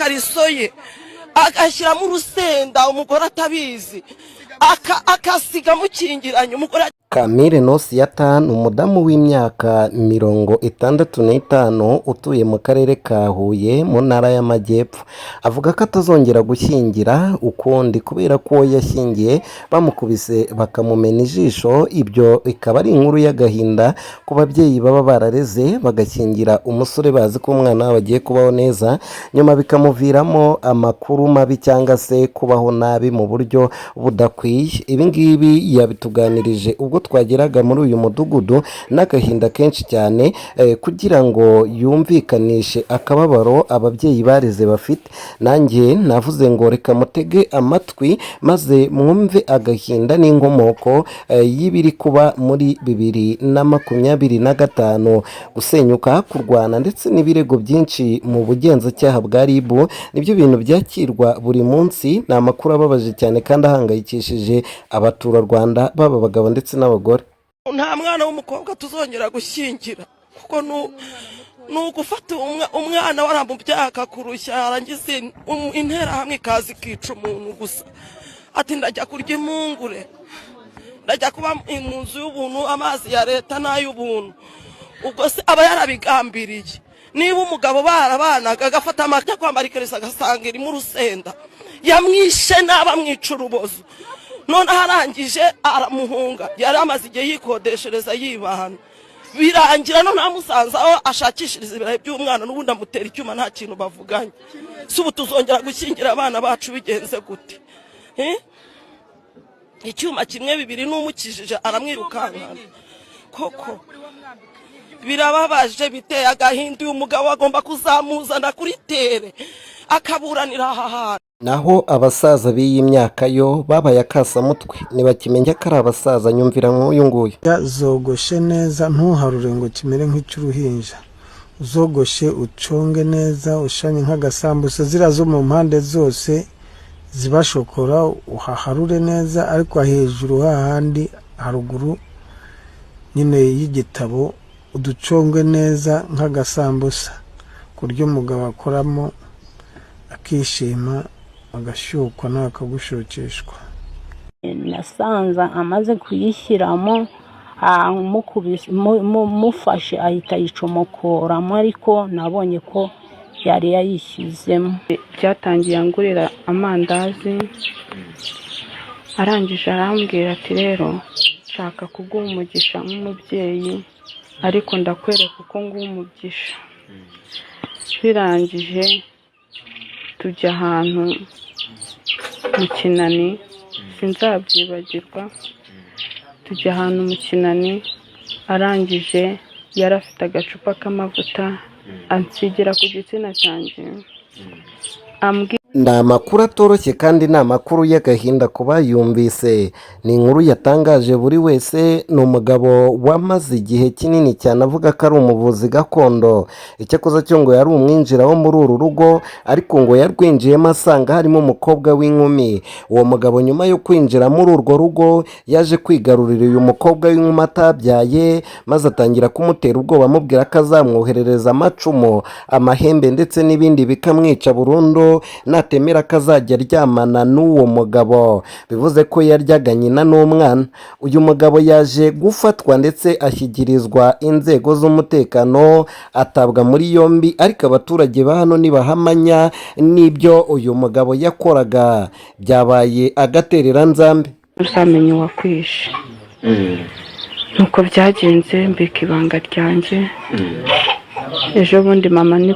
Ikariso ye agashyiramo urusenda, umugore atabizi, akasiga amukingiranye umugore. Camille Nosiyata ni umudamu w'imyaka 65 utuye mu karere ka Huye mu ntara y'Amajyepfo. Avuga ko atazongera gushyingira ukundi kubera ko uwo yashyingiye bamukubise bakamumena ijisho. Ibyo ikaba ari inkuru y'agahinda ku babyeyi baba barareze bagashyingira umusore bazi ko umwana wabo agiye kubaho neza, nyuma bikamuviramo amakuru mabi cyangwa se kubaho nabi mu buryo budakwiye. Ibi ngibi yabituganirije ubwo twageraga muri uyu mudugudu n'agahinda kenshi cyane, kugira ngo yumvikanishe akababaro ababyeyi bareze bafite. Nanjye navuze ngo reka mutege amatwi maze mwumve agahinda n'inkomoko y'ibiri kuba muri 2025. Gusenyuka, kurwana ndetse n'ibirego byinshi mu bugenzacyaha bwa RIB nibyo bintu byakirwa buri munsi. Ni amakuru ababaje cyane kandi ahangayikishije abaturarwanda, baba abagabo ndetse n'abagore. Nta mwana w'umukobwa tuzongera gushyingira, kuko ni ugufata umwana waramubyaye akakurushya, yarangiza interahamwe ikaza ikica umuntu gusa. Ati: "Ndajya kurya impungure, ndajya kuba mu nzu y'ubuntu, amazi ya leta n'ay'ubuntu." Ubwo se aba yarabigambiriye? Niba umugabo barabanaga agafata amajya kwambara ikariso agasanga irimo urusenda, yamwishe nabi, amwica urubozo, noneho arangije aramuhunga. Yari amaze igihe yikodeshereza, yibana, birangira noneho amusanze aho ashakishiriza ibirayi by'umwana, n'ubundi amutera icyuma, nta kintu bavuganye. Si ubu tuzongera gushyingira abana bacu bigenze gute? Eh? Icyuma kimwe, bibiri, n'umukijije aramwirukankana. Koko birababaje, biteye agahinda. Uyu mugabo agomba kuzamuzana kuri terrain akaburanira aha hantu. Naho abasaza b'iyi myaka yo babaye akasamutwe, ntibakimenya ko ari abasaza. Nyumvira nk'uyu nguyu. Zogoshe neza, ntuharure ngo kimere nk'icy'uruhinja. Uzogoshe, uconge neza, ushanye nk'agasambusa. Ziriya zo mu mpande zose ziba shokora, uhaharure neza, ariko hejuru hahandi haruguru nyine y'igitabo uduconge neza nk'agasambusa, ku buryo umugabo akoramo akishima, agashyukwa nawe akagushukishwa. Nasanze amaze kuyishyiramo, mufashe ahita ayicomokoramo, ariko nabonye ko yari yayishyizemo. Byatangiye angurira amandazi, arangije arambwira ati: "Rero nshaka kuguha umugisha nk'umubyeyi, ariko ndakwereka uko nguha umugisha." Birangije tujya ahantu mu kinani, sinzabyibagirwa. Tujya ahantu mu kinani, arangije yari afite agacupa k'amavuta, ansigira ku gitsina cyanjye, ambwira Ni amakuru atoroshye kandi ni amakuru y'agahinda ku bayumvise. Ni inkuru yatangaje buri wese. Ni umugabo wamaze igihe kinini cyane avuga ko ari umuvuzi gakondo. Icyakoze cyo ngo yari umwinjira wo muri uru rugo, ariko ngo yarwinjiyemo asanga harimo umukobwa w'inkumi. Uwo mugabo nyuma yo kwinjira muri urwo rugo yaje kwigarurira uyu mukobwa w'inkumi atabyaye, maze atangira kumutera ubwoba, amubwira ko azamwoherereza amacumu, amahembe ndetse n'ibindi bikamwica burundu natemera ko azajya aryamana n'uwo mugabo. Bivuze ko yaryaga nyina n'umwana. Uyu mugabo yaje gufatwa ndetse ashyikirizwa inzego z'umutekano, atabwa muri yombi, ariko abaturage ba hano ntibahamanya n'ibyo uyu mugabo yakoraga. Byabaye agatereranzambe. Uzamenya uwakwishe. Nuko byagenze, mbika ibanga ryanjye. Ejo bundi mama ni